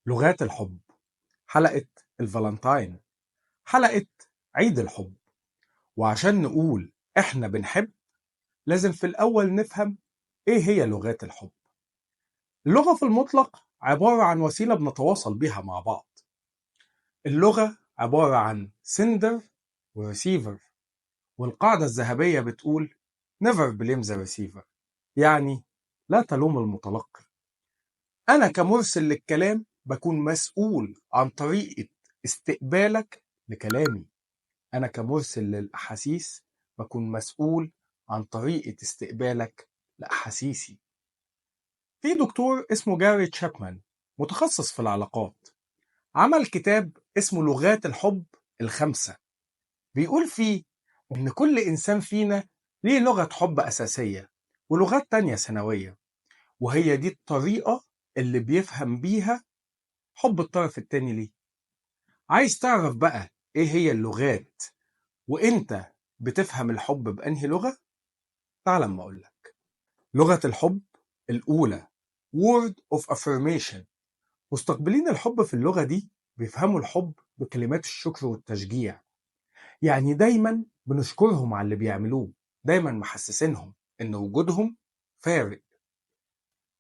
لغات الحب، حلقة الفالنتاين، حلقة عيد الحب. وعشان نقول احنا بنحب لازم في الأول نفهم ايه هي لغات الحب. اللغة في المطلق عبارة عن وسيلة بنتواصل بيها مع بعض. اللغة عبارة عن sender و receiver، والقاعدة الذهبية بتقول never blame the receiver، يعني لا تلوم المتلقي. أنا كمرسل للكلام بكون مسؤول عن طريقة استقبالك لكلامي. أنا كمرسل للأحاسيس بكون مسؤول عن طريقة استقبالك لأحاسيسي. في دكتور اسمه جاري تشابمان، متخصص في العلاقات، عمل كتاب اسمه لغات الحب الخمسة، بيقول فيه إن كل إنسان فينا ليه لغة حب أساسية ولغات تانية ثانوية، وهي دي الطريقة اللي بيفهم بيها حب الطرف التاني ليه. عايز تعرف بقى إيه هي اللغات وإنت بتفهم الحب بأنهي لغة؟ تعال أما أقولك. لغة الحب الأولى word of affirmation. مستقبلين الحب في اللغة دي بيفهموا الحب بكلمات الشكر والتشجيع، يعني دايما بنشكرهم على اللي بيعملوه، دايما محسسينهم إن وجودهم فارق.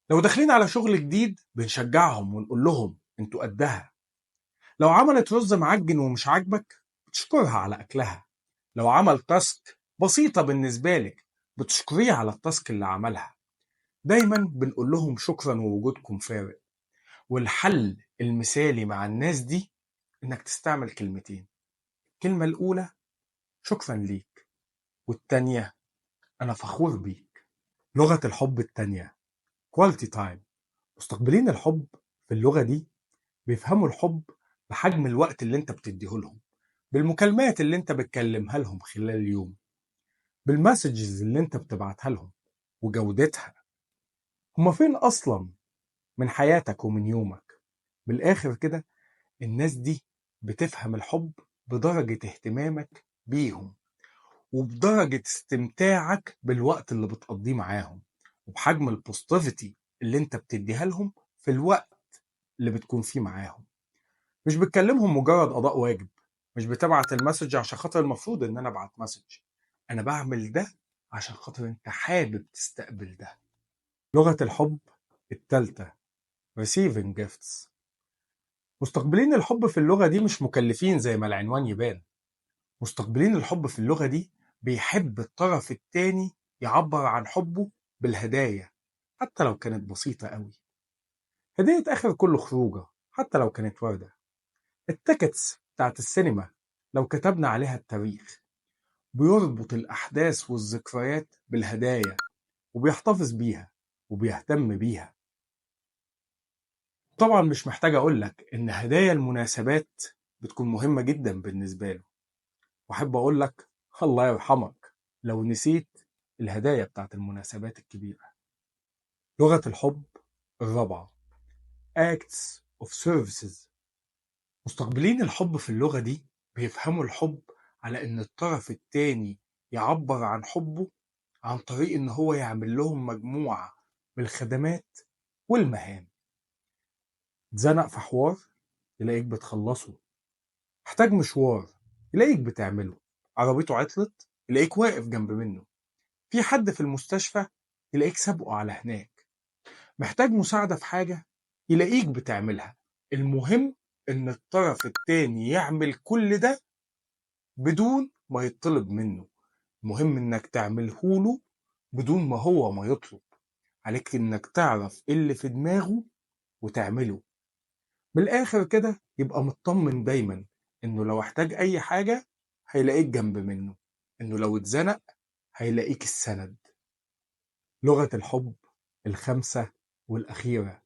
لو داخلين على شغل جديد بنشجعهم ونقول لهم انتوا قدها. لو عملت رز معجن ومش عاجبك بتشكرها على أكلها. لو عمل task بسيطة بالنسبة لك بتشكريه على ال task اللي عملها. دايما بنقول لهم شكرا ووجودكم فارق. والحل المثالي مع الناس دي انك تستعمل كلمتين. الكلمة الأولى شكرا ليك، والتانية أنا فخور بيك. لغة الحب التانية quality time. مستقبلين الحب في اللغة دي بيفهموا الحب بحجم الوقت اللي انت بتديه لهم، بالمكالمات اللي انت بتكلمها لهم خلال اليوم، بال messages اللي انت بتبعتها لهم وجودتها. هما فين أصلا من حياتك ومن يومك؟ بالآخر كده الناس دي بتفهم الحب بدرجة اهتمامك بيهم، وبدرجة استمتاعك بالوقت اللي بتقضيه معاهم، وبحجم ال positivity اللي انت بتديها لهم في الوقت اللي بتكون فيه معاهم. مش بتكلمهم مجرد قضاء واجب، مش بتبعت ال message عشان خاطر المفروض ان انا ابعت message، انا بعمل ده عشان خاطر انت حابب تستقبل ده. لغة الحب التالتة receiving gifts. مستقبلين الحب في اللغة دي مش مكلفين زي ما العنوان يبان. مستقبلين الحب في اللغة دي بيحب الطرف التاني يعبر عن حبه بالهدايا، حتى لو كانت بسيطة قوي. هدية آخر كل خروجة حتى لو كانت وردة. ال tickets بتاعت السينما لو كتبنا عليها التاريخ. بيربط الأحداث والذكريات بالهدايا، وبيحتفظ بيها وبيهتم بيها. طبعا مش محتاج أقولك إن هدايا المناسبات بتكون مهمة جدا بالنسبة له. وأحب أقولك الله يرحمك لو نسيت الهدايا بتاعت المناسبات الكبيرة. لغة الحب الرابعة acts of services. مستقبلين الحب في اللغة دي بيفهموا الحب على إن الطرف التاني يعبر عن حبه عن طريق إن هو يعمل لهم مجموعة من الخدمات والمهام. اتزنق في حوار يلاقيك بتخلصه، احتاج مشوار يلاقيك بتعمله، عربيته عطلت يلاقيك واقف جنب منه، في حد في المستشفى يلاقيك سابقه على هناك، محتاج مساعدة في حاجة يلاقيك بتعملها. المهم إن الطرف التاني يعمل كل ده بدون ما يطلب منه. المهم إنك تعملهوله بدون ما هو ما يطلب. عليك إنك تعرف إيه اللي في دماغه وتعمله. بالآخر كده يبقى مطمن دايما إنه لو احتاج أي حاجة هيلاقيك جنب منه، إنه لو اتزنق هيلاقيك السند. لغة الحب الخامسة والأخيرة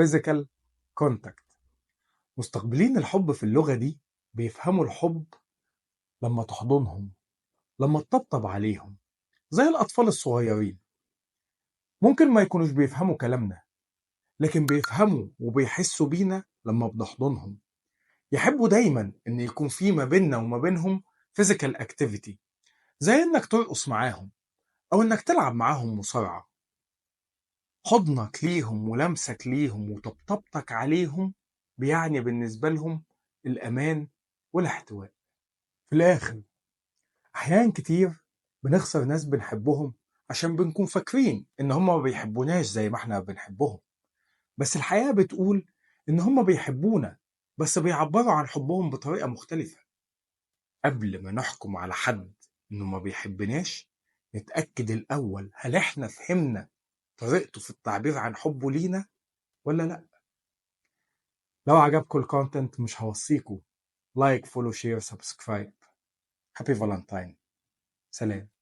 physical contact. مستقبلين الحب في اللغة دي بيفهموا الحب لما تحضنهم، لما تطبطب عليهم، زي الأطفال الصغيرين. ممكن ما يكونوش بيفهموا كلامنا، لكن بيفهموا وبيحسوا بينا لما بنحضنهم. يحبوا دايما إن يكون في ما بيننا وما بينهم physical activity، زي إنك ترقص معاهم أو إنك تلعب معاهم مصارعة. حضنك ليهم ولمسك ليهم وطبطبتك عليهم بيعني بالنسبة لهم الأمان والاحتواء. في الآخر أحيان كتير بنخسر ناس بنحبهم عشان بنكون فاكرين إن هم ما بيحبوناش زي ما احنا بنحبهم، بس الحقيقة بتقول إن هم بيحبونا بس بيعبروا عن حبهم بطريقة مختلفة. قبل ما نحكم على حد إنه ما بيحبناش نتأكد الأول هل احنا فهمنا طريقته في التعبير عن حبه لينا ولا لأ. لو عجبكم ال content مش هوصيكم like، follow، share، subscribe. Happy Valentine. سلام.